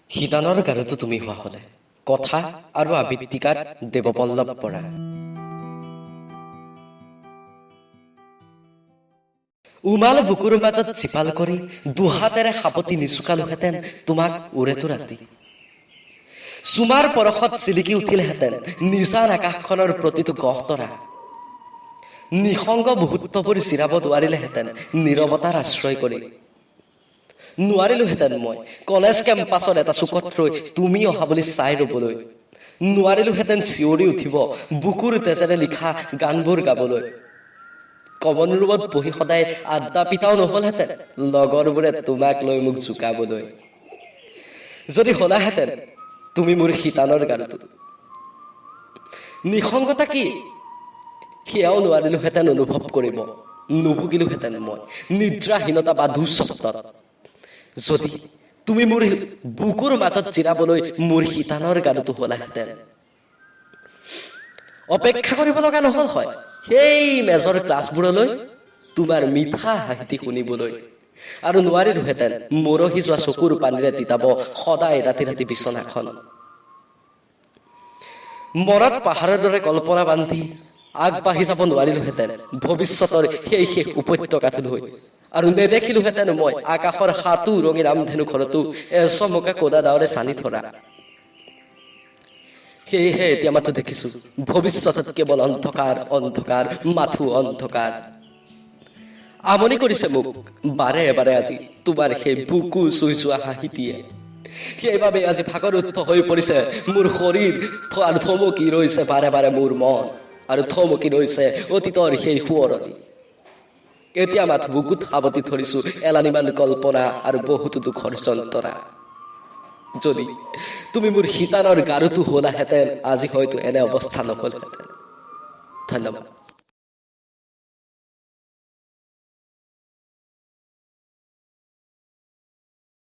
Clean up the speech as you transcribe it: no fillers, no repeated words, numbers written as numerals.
শিতানৰ গাৰুটো তুমি হোৱা হ'লে। কথা আৰু আবৃত্তিকাৰ দেৱপল্লৱ বৰা। উমাল বুকুৰ মাজত জীপাল কৰি দুহাতেৰে সাৱটি নিচুকালোহেঁতেন তোমাক ওৰেটো ৰাতি। চুমাৰ পৰশত জিলিকি উঠিলহেঁতেন নিজান আকাশখনৰ প্ৰতিটো গহতৰা। নিসংগ মুহূৰ্তবোৰ জিৰাব নোৱাৰিলেহেঁতেন নীৰৱতাৰ আশ্ৰয় কৰি। নোৱাৰিলোহেঁতেন মই কলেজ কেম্পাছত এটা চুকত ৰৈ তুমি অহা বুলি চাই ৰ'বলৈ। নোৱাৰিলোহেঁতেন চিঞৰি উঠিব বুকুৰ তেজেৰে লিখা গানবোৰ গাবলৈ। কমন ৰুমত বহি সদায় আড্ডা পিতাও নহ'লহেঁতেন লগৰবোৰে তোমাক লৈ মোক জোকাবলৈ। যদি হ'লাহেঁতেন তুমি মোৰ শিতানৰ গাৰুটো। নিসংগতা কি সেয়াও নোৱাৰিলোহেঁতেন অনুভৱ কৰিব, নুভুগিলোহেঁতেন মই নিদ্ৰাহীনতা বা দুঃস্বপ্নত। যদি তুমি মোৰ বুকুৰ মাজত জিৰাবলৈ মোৰ শিতানৰ গাৰুটো হ'লাহেঁতেন। অপেক্ষা কৰিব লগা নহ'ল হয় সেই মেজৰ ক্লাছবোৰলৈ তোমাৰ মিঠা হাঁহিটি শুনিবলৈ। আৰু নোৱাৰিলোহেঁতেন মৰহি যোৱা চকুৰ পানীৰে তিতাব সদায় ৰাতি ৰাতি বিচনাখন। মনত পাহাৰৰ দৰে কল্পনা বান্ধি আগবাঢ়ি যাব নোৱাৰিলোহেঁতেন ভৱিষ্যতৰ সেই শেষ উপত্যকাটোলৈ। আৰু নেদেখিলোহেঁতেন মই আকাশৰ সাতো ৰঙী ৰামধেনুখনতো এচমকা ক'লা ডাৱৰে চানি ধৰা। সেয়েহে এতিয়া মাথো দেখিছো ভৱিষ্যতত কেৱল অন্ধকাৰ, অন্ধকাৰ, মাথো অন্ধকাৰ। আমনি কৰিছে মোক বাৰে বাৰে আজি তোমাৰ সেই বুকু চুই যোৱা হাঁহিটিয়ে। সেইবাবে আজি ভাগৰুদ্ধ হৈ পৰিছে মোৰ শৰীৰ আৰু থমকি ৰৈছে বাৰে বাৰে মোৰ মন, আৰু থমকি ৰৈছে অতীতৰ সেই সোঁৱৰণি। এতিয়া মাথো বুকুত সাৱটি ধৰিছো এলানিমান কল্পনা আৰু বহুতো দুখৰ যন্ত্ৰণা। যদি তুমি মোৰ শিতানৰ গাৰুটো হ'লাহেঁতেন আজি হয়তো এনে অৱস্থা নহ'লহেঁতেন। ধন্যবাদ।